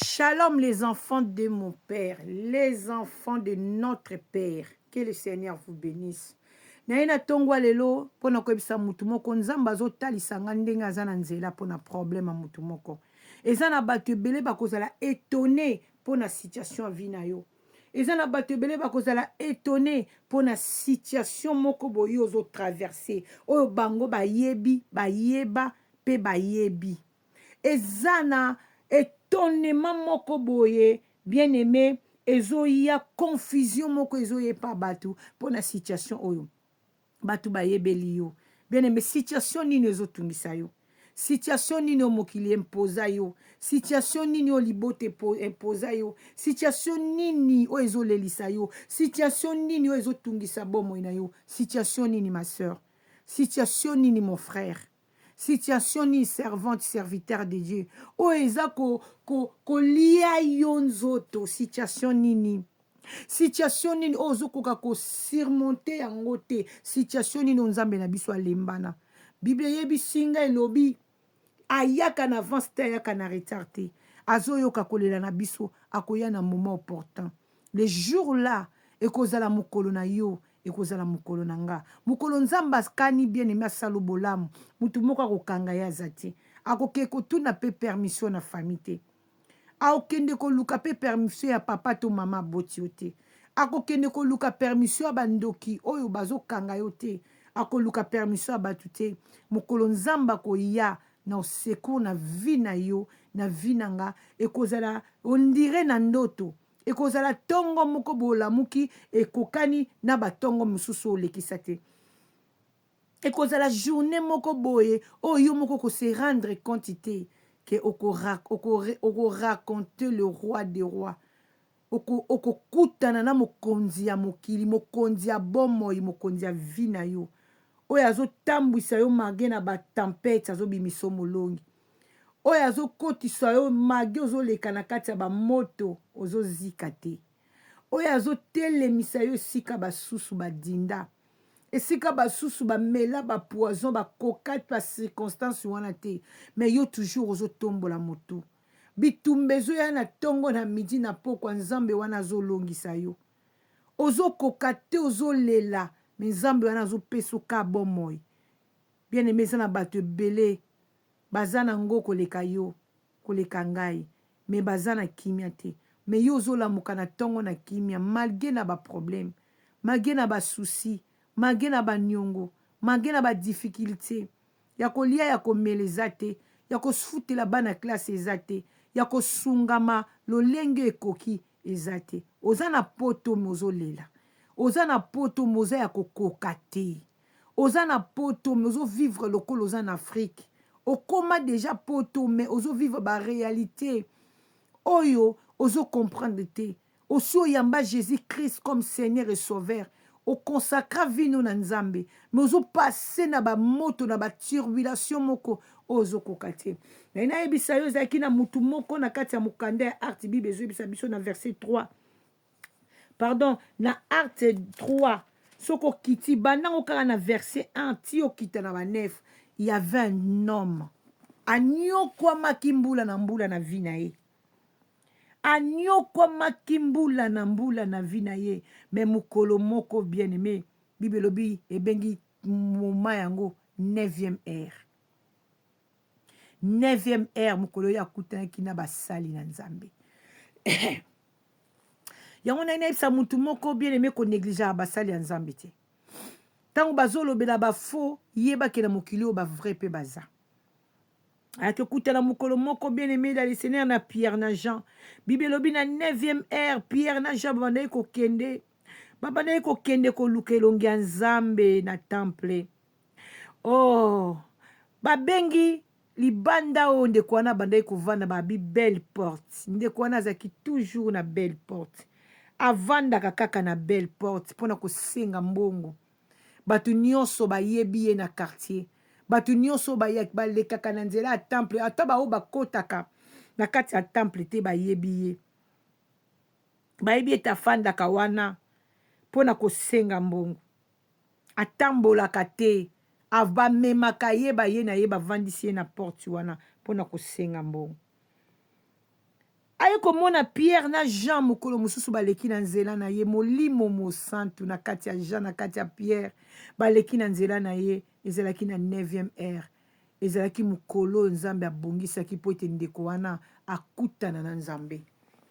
Shalom les enfants de mon père, les enfants de notre père. Que le Seigneur vous bénisse. Naye na tongo lelo mpo na koyebisa mutu moko Nzambe azotalisa nga ndenge aza na nzela mpo na problème ya mutu moko. Eza na bato ebele bakozala étonné mpo na situation ya vie na yo. Eza na bato ebele bakozala étonné mpo na situation moko boye ozotraverse oyo bango bayebi, bayeba mpe bayebi. Eza na étonnement moko boye, bien aimé, ezoya confusion moko ezoyepa bato mpo na situation oyo bato bayebeli yo. Bien aimé, situation nini ezotungisa yo? Situation nini oyo mokili imposa yo? Situation nini oyo libota imposa yo? Situation nini oyo ezolelisa yo? Situation nini oyo ezotungisa bomoi na yo? Situation nini, ma sœur? Situation nini, mon frère? Situation nini, servante, serviteur de Dieu, oyo eza kolia yo nzoto? Situation nini? Situation nini oyo ozokoka kosurmonter yango te? Situation nini oyo Nzambe na biso alembana? Bible eyebisi nga, elobi ayaka na avance te, ayaka na retard te. Azoyoka kolela na biso, akoya na moment opportun. Le jour là ekozala mokolo na yo, ekozala mokolo na nga, mokolo Nzambe akani. Bien aimé, asala bolamu, motu moko akokanga ye aza te. Akoke kotuna mpe permission na famille te, akokende koluka mpe permission ya papa to mama aboti yo te, akokende koluka permission ya bandoki oyo bazokanga yo te, akoluka permission ya bato te. Mokolo Nzambe akoya na secours na vie na yo, na vie na nga, ekozala on dirait na ndoto. Ekozala ntongo moko bolamuki ekokani na batongo mosusu olekisa te. Ekozala journée moko boye oyo yo moko kose rendre compte te ke okorencontrer le roi des rois, okokutana na mokonzi ya mokili, mokonzi ya bomoi, mokonzi ya vie na yo, oyo azotambwisa yo malgré na batempêtes, azobimisa yo molongi, oyo azokotisa yo malgré ozoleka na kati ya bamoto, ozozika te, oyo azotelemisa yo esika basusu badinda, esika basusu bamela bapoison, bakoka bacirconstance wana te, mais yo toujours ozotombola motu. Bitumba ezoya na ntongo, na midi, na pokwa, Nzambe wana azolongisa yo. Ozokoka te, ozolela, mais Nzambe wana azopesa oka bomoi. Bien aimé, eza na bato ebele baza nango koleka yo, koleka ngai, mais baza na kimia te. Mais yo ozolamuka na ntongo na kimia, malgré na baproblème, malgré na basoucis, malgré na baniongo, malgré na badifficulté ya kolia, ya komela eza te, ya kofutela bana classe eza te, ya kosungama lolenge ekoki eza te. Oza na poto mais ozolela, oza na poto mais oza ya kokoka te, oza na poto mais ozovivre lokola oza na Afrique. Okóma déjà poto mais ozovivre baréalité oyo ozocomprendre te. Osi oyamba Jésus Christ comme Seigneur et Sauveur, okonsacra vie na yo na Nzambe, mais ozopasser na bamoto, na baturbulation moko oyo ozokoka te. Naye nayebisa yo, ezalaki na mutu moko na kati ya mokanda ya Actes. Bible ezoyebisa biso na verset 3, pardon, na Actes 3, soki okiti bandango kaka na verset 1 ti okita na ba 9, y avait un homme anyokwamaki mbula na mbula na vie na ye, anyokwamaki mbula na mbula na vie na ye. Mais mokolo moko, bien aimé, Bible elobi, ebengi moma yango 9e heure. 9e heure, mokolo oyo akutanaki na basali na Nzambe. Yango nai nayebisa motu moko, bien aimé, konégligeaka basali ya Nzambe te. Ntango bazolobela bafaux, yebake na mokili oyo bavrai mpe baza. Ayaki okutana mokolo moko, bien aimé dans le Seigneur, na Pierre na Jean. Bible elobi na 9e heure, Pierre na Jean babandaki kokende koluka elongi ya Nzambe na temple. Oh, babengi libanda oyo ndeko wana abandaki kovanda, babi Belle Porte. Ndeko wana azalaki toujours na Belle Porte, avandaka kaka na Belle Porte mpona kosenga mbongo. Bato nyonso bayebi ye na quartier, bato nyonso balekaka na nzela ya temple, ata baoyo bakotaka na kati ya temple te, bayebi ye, bayebi ete afandaka wana mpona kosenga mbongo. Atambolaka te, bamemaka ye, baye na ye, bavandisi ye na porte wana mpona kosenga mbongo. Aye komona Pierre na Jean mokolo mosusu baleki na nzela na ye, Molimo Mosantu na kati ya Jean, na kati ya Pierre, baleki na nzela na ye. Ezalaki na neuvième heure, ezalaki mokolo oyo Nzambe abongisaki mpo ete ndeko wana akutana na Nzambe.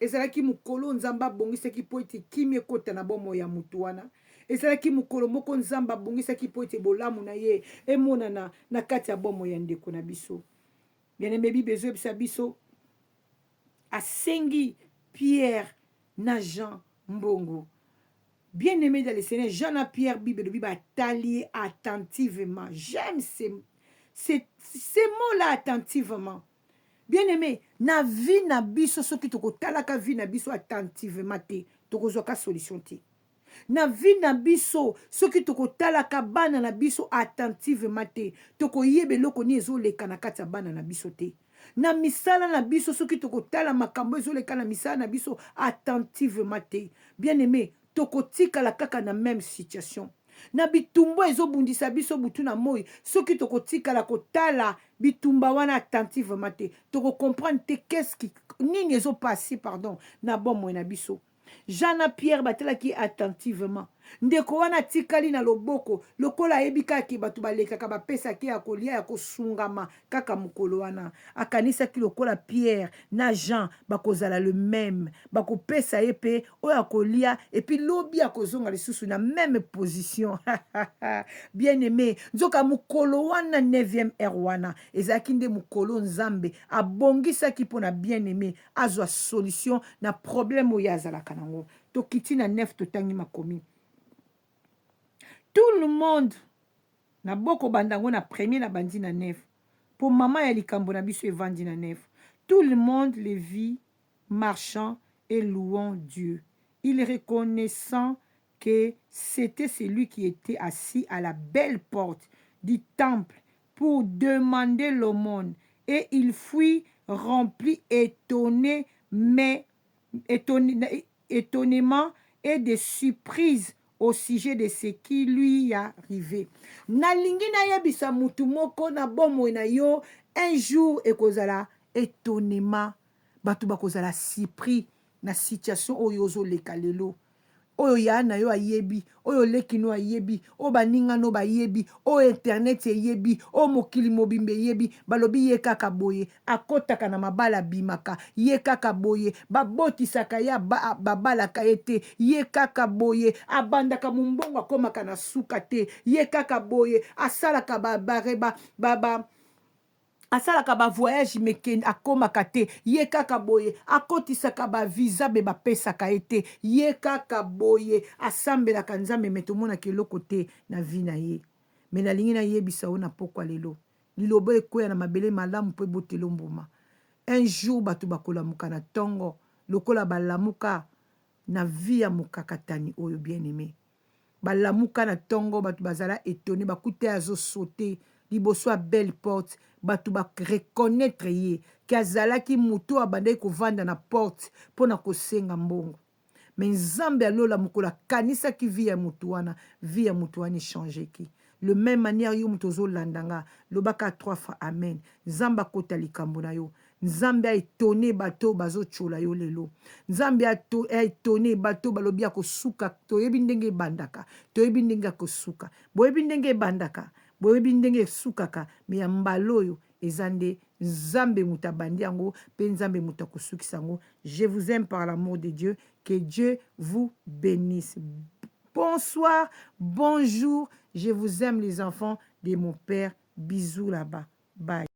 Ezalaki mokolo oyo Nzambe abongisaki mpo ete kimia ekota na bomoi ya moto wana. Ezalaki mokolo moko Nzambe abongisaki mpo ete bolamu na ye emonana na kati ya bomoi ya ndeko na biso. Bien-aime, Bible ezoyebisa biso asengi Pierre na Jean mbongo. Bien-aimé dans le Seigneur, Jean na Pierre, Bible elobi batali ye attentivement. J'aime ces mots-là, attentivement. Bien-aimé, na vie na biso, soki tokotalaka vie na biso attentivement te, tokozwaka solution te. Na vie na biso, soki tokotalaka bana na biso attentivement te, tokoyeba eloko nini ezoleka na kati ya bana na biso te. Na misala na biso, soki tokotala makambo ezoleka na misala na biso attentivement te, bien aimé, tokotikala kaka na même situation. Na bitumba ezobundisa biso butu na moi, soki tokotikala kotala bitumba wana attentivement te, tokocomprendre te qu'est-ce qui, nini ezopasser, pardon, na bomoi na biso. Jean na Pierre batelaki attentivement. Ndeko wana atikali na loboko lokola ayebi kaka bato balekaka, bapesaki ya kolia, ya kosungama kaka mokolo wana. Akanisaki lokola Pierre na Jean bakozala le même, bakopesa ye mpe oyo akolia, et puis lobi akozonga lisusu na même position. Bien aimé, nzoka mokolo wana, 9e heure wana, ezalaki nde mokolo Nzambe abongisaki mpona bien aimé azwa solution na problème oyo azalaka nango. Tokiti na 9, totangi makomi. Tout le monde na bokobanda yango na premier, na bandi na 9 mpo mama ya likambo na biso evandi na 9. Tout le monde le vit marchant et louant Dieu. Il reconnaissant que c'était celui qui était assis à la belle porte du temple pour demander l'aumône. Et il fut rempli étonné, mais étonné, étonnement et de surprise au sujet de ce qui lui arrivé. Nalingi nayebisa mutu moko, na bomoi na yo, un jour ekozala étonnement, bato bakozala surpris na situation oyo ozoleka lelo, oyo ya na yo ayebi, oyo leki no ayebi, oyo baninga no bayebi, oyo internet eyebi, oyo mokili mobimba eyebi. Balobi ye kaka boye, akɔtaka na mabala, abimaka ye kaka boye, babotisaka ye, babalaka ye te, ye kaka boye, abandaka mombongo, akɔmaka na suka te, ye kaka boye, asalaka babare ba, ba, ba, asalaka bavoyage mekende, akómaka te, ye kaka boye, akotisaka bavisa be bapesaka ye te, ye kaka boye, asambelaka Nzambe me tomonaka eloko te na vie na ye. Me nalingi nayebisa yo na pokwa lelo, liloba ekweya na mabele malamu mpo ebotela mbuma. Un jour bato bakolamuka na ntongo lokola balamuka na vie ya mokakatani oyo. Bien aimé, balamuka na ntongo, bato bazala étonné, bakuta ye azosaute liboso ya belle porte. Bato bareconnaître ye ke azalaki motu oyo abandaki kovanda na porte mpona kosenga mbongo. Me Nzambe alola, mokolo akanisaki vie ya motu wana, vie ya motu wana echangeki. Le même manière, yo moto ozolanda nga, lobaka trois fois amen. Nzambe akota likambo na yo. Nzambe aétonner bato bazotyola yo lelo. Nzambe aétonner bato balobi akosuka. Toyebi ndenge ebandaka, toyebi ndenge akosuka. Boyebi ndenge ebandaka, boyebi ndenge esukaka, me ya mbala oyo eza nde Nzambe moto abandi yango mpe Nzambe moto akosukisa yango. Je vous aime par l'amour de Dieu. Que Dieu vous bénisse. Bonsoir, bonjour, je vous aime, les enfants de mon père. Bisous là-bas, bye.